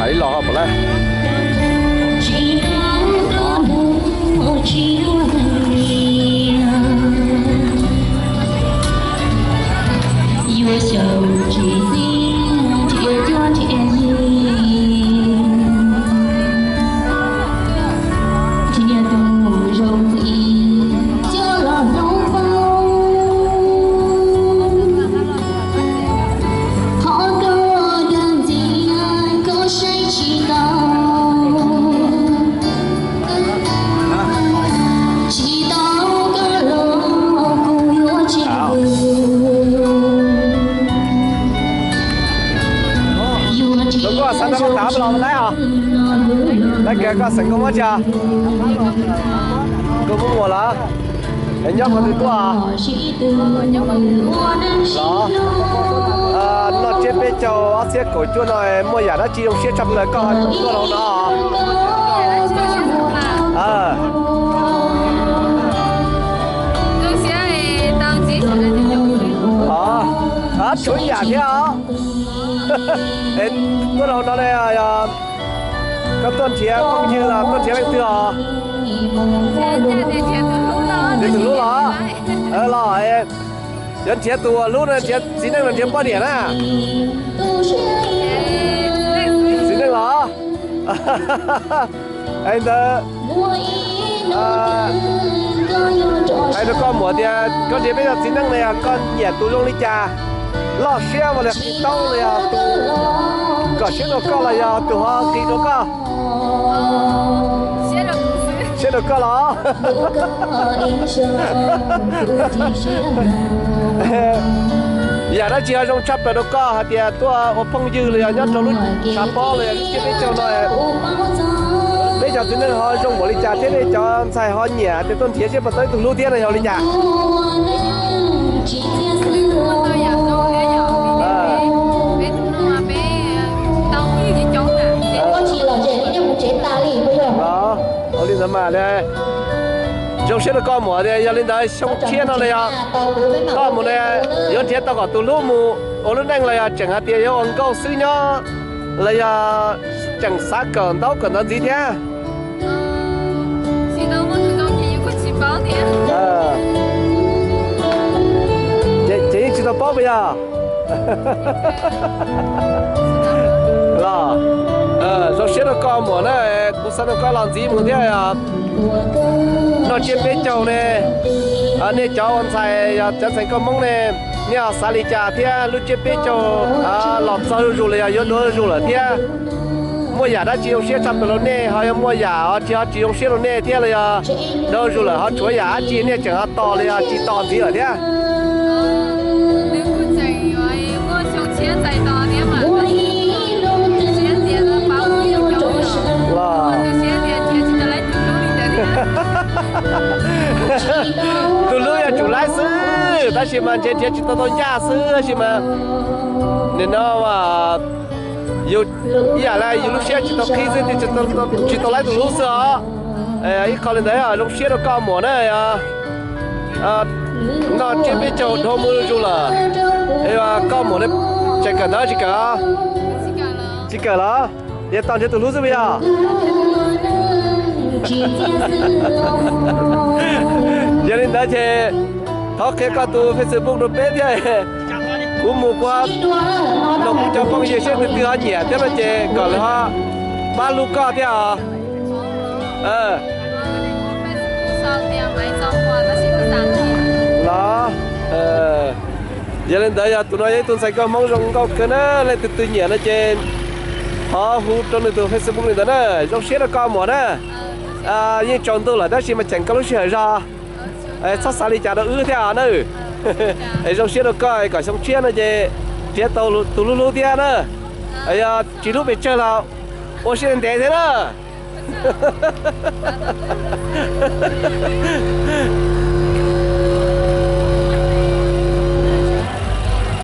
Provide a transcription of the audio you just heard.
Ib los pom lawm. Tus koj xav tau koj tav los mas laib os. Laib kawg, koj xeem koj muab tsi? Koj muab muag los? Nyob qhov twg tuaj? Los, noj tsiab peb caug ob txhiab kaum cuaj no muaj yam dab tsi zoo siab tshaj plaws koj tuaj rau hauv no? Tshuav yam thiab os. Tuaj rau hauv no ne, koj tuaj nrhiav phooj ywg los tuaj nrhiav leej twg os? Nrhiav tus hlub los? Los, yuav nrhiav tus hlub no nrhiav txiv neej los nrhiav poj niam na? Txiv neej los? Hais ntawd, hais rau koj muam tias koj nrhiav peb cov txiv neej no yog koj nyiam tus zoo li cas, loj siab ua li qis taub los yog tus kom siab rau koj los yog tus ho qis rau koj? Siab rau koj los? Yam dab tsi ho zoo tshaj plaws rau koj hais tias tuaj ua phooj ywg los yog nyob rau lub tshav pob los yog lub tsiab peb caug no, peb cov txiv neej ho zoo npaum li cas thiab nej cov ntxhais ho nyiam tias tuaj nrhiav siab puas tau ib tug hlub thiab no yog li cas? Ua li ntawd mas zoo siab rau koj muam tias yog li ntawd xyoo tshiab no los yog koj mus ne yuav nrhiav tau kom tus hlub mus ua lub neej los yog tseem hais tias yuav ua nkauj xwb nyob los yog tseem xav kawm ntaub kawm ntawv ntxiv thiab? Ces yeej tsis tau paub puas yog? Los, zoo siab rau koj muam na, kuv xav rau koj los ntxiv mus thiab. Noj tsiab peb caug ne, nej cov ua ntxhais yog cov ntxhais nkauj Hmoob ne, nej ho xav li cas thiab? Lub tsiab peb caug los txog zuj zus los yog yuav dua zuj zus lawm thiab? Muaj yam dab tsi zoo siab tshaj plaws rau nej, ho yog muaj yam ho tsis, ho tsis zoo siab rau nej thiab los yog dua zuj zus lawm ho tshuav yam dab tsi nej tseem ho tos los yog tsis tos ntxiv lawm thiab? Tus hlub yog tsum laib xwb, tab sis mas ntshe nrhiav tsis tau tau ncaj xwb, tab sis mas nim no yus ib yam li yus lub siab tsis tau qhib xwb, tsis tau laib tus hlub xwb os. Ib qho li ntawd zoo siab rau koj muam na. Noj tsiab peb caug dhau mus zuj zus lawm, koj muam tseem kawm ntawv tsis kawm? Tsis kawm los? Yog tos nrhiav tus hlub xwb puas yog? Yog li ntawd ces thov qhia koj tus Facebook rau peb thiab, kuv mus ua, los kuv cov phooj ywg seb tus twg ho nyiam thiab no ces kom lawv ho pab hlub koj thiab os. Los, yog li ntawd yog tus no yog ib tug ntxhais nkauj Hmoob zoo nkauj kawg na, leej twg twg nyiam no ces thov hu rau nws tus Facebook li ntawd na. Zoo siab rau koj muam na. Yeej tsaus ntuj lawm tab sis mas cheem koj lub sij hawm zog, txhob xav li cas rau wb thiab na. Es zoo siab rau koj, kom xyoo tshiab no ces nrhiav tau tus hlub hlub thiab na. Yog tsis hlub pes tsawg los ua siab ntev thiab na.